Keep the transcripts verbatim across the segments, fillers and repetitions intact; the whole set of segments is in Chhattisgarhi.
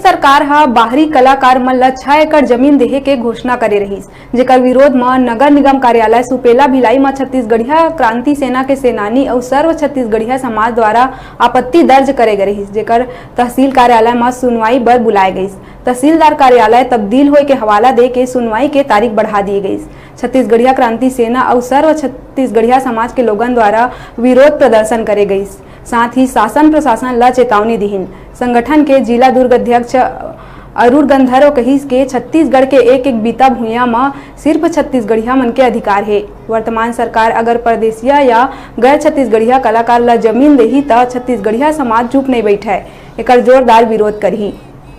सरकार ह बाहरी कलाकार मन ल छह एकड़ जमीन देहे के घोषणा करे रहिस, जेकर विरोध म नगर निगम कार्यालय सुपेला भिलाई म छत्तीसगढ़िया क्रांति सेना के सेनानी अउ सर्व छत्तीसगढ़िया समाज द्वारा आपत्ति दर्ज करे गे रहिस, जेकर तहसील कार्यालय म सुनवाई बर बुलाए गइस। तहसीलदार कार्यालय तब्दील होए के हवाला दे के सुनवाई के तारीख बढ़ा दिए गइस। छत्तीसगढ़िया क्रांति सेना अउ सर्व छत्तीसगढ़िया समाज के लोगन द्वारा विरोध प्रदर्शन करे गइस। साथ ही शासन प्रशासन ल चेतावनी दिहिन। संगठन के जिला दुर्ग अध्यक्ष अरुण गंधर्व कहिस के छत्तीसगढ़ के एक एक बीता भुइयां म सिर्फ छत्तीसगढ़िया मन के अधिकार हे। वर्तमान सरकार अगर परदेसिया या गैर छत्तीसगढ़िया कलाकार ल जमीन देही, त छत्तीसगढ़िया समाज चुप नइ बइठय, एकर जोरदार विरोध करही।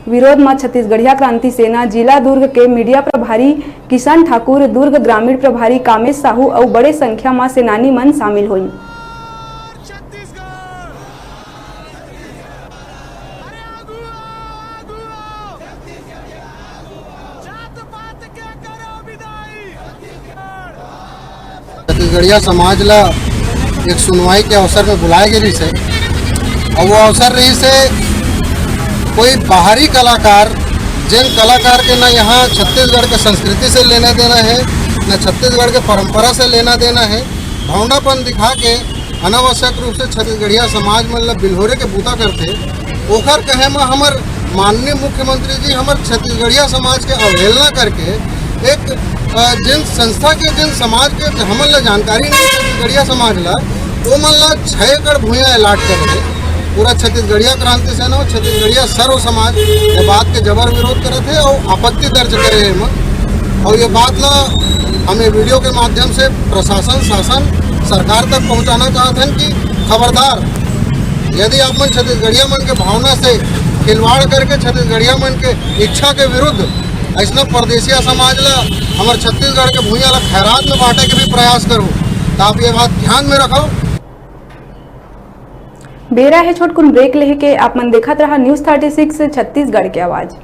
विरोध म छत्तीसगढ़िया क्रांति सेना जिला दुर्ग के मीडिया प्रभारी किशन ठाकुर, दुर्ग ग्रामीण प्रभारी कामेश साहू अउ बड़े संख्या म सेनानी मन शामिल होइन। छत्तीसगढ़िया समाज ला एक सुनवाई के अवसर में बुलाए गे रहिस हे, अउ वो अवसर रहिस हे कोई बाहरी कलाकार, जिन कलाकार के ना यहाँ छत्तीसगढ़ के संस्कृति से लेना देना हे, ना छत्तीसगढ़ के परंपरा से लेना देना हे, भौंडापन दिखा के अनावश्यक रूप से छत्तीसगढ़िया समाज मन ला बिल्होरे के बूता करथे। ओखर कहे म हमर माननीय मुख्यमंत्री जी हमर छत्तीसगढ़िया समाज के अवहेलना करके एक, अ, जिन संस्था के, जिन समाज के हमन ला जानकारी नहीं छत्तीसगढ़िया समाज ला, ओमन ला छह एकड़ भुइयां अलॉट कर दे। पूरा छत्तीसगढ़िया क्रांति सेना अउ छत्तीसगढ़िया सर्व समाज ये बात के जबर विरोध करत हे अउ आपत्ति दर्ज करे हे एमा। अउ ये बात ला हम ये वीडियो के माध्यम से प्रशासन, शासन, सरकार तक पहुंचाना चाहत हन कि खबरदार, यदि आप मन छत्तीसगढ़िया मन के भावना से खिलवाड़ करके छत्तीसगढ़िया मन के इच्छा के विरुद्ध ऐसना परदेसिया समाज ला, हमर छत्तीसगढ़ के भुइयां ला खैरात में बांटे के भी प्रयास करो, तो आप ये बात ध्यान में रखो। बेरा हे छोटकुन ब्रेक लेहे के, आप मन देखत रहा न्यूज़ थर्टी सिक्स छत्तीसगढ़ के आवाज़।